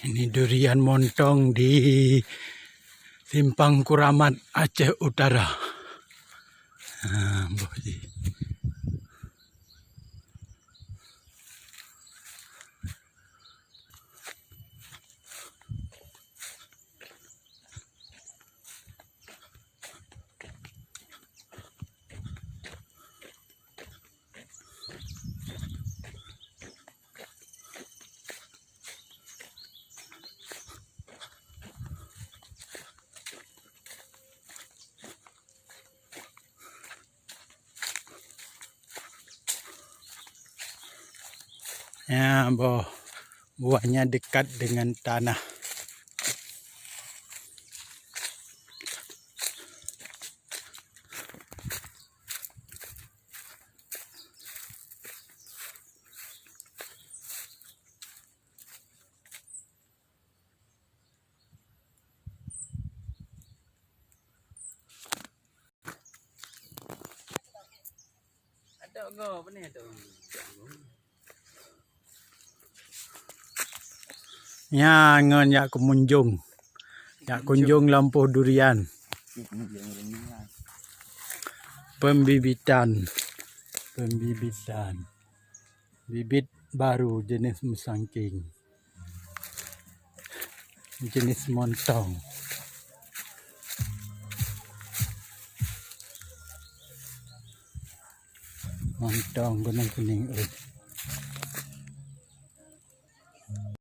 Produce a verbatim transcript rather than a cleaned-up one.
Ini durian montong di Simpang Kuramat, Aceh Utara. Ha, boh jih. Ya, boh buahnya dekat dengan tanah. Nyan ngon jak keumunjong. Jak kunjong lampôh durian. Pembibitan. Pembibitan. Bibit baru jenis musangking. Jenis montong. Montong gunong kuning, eh.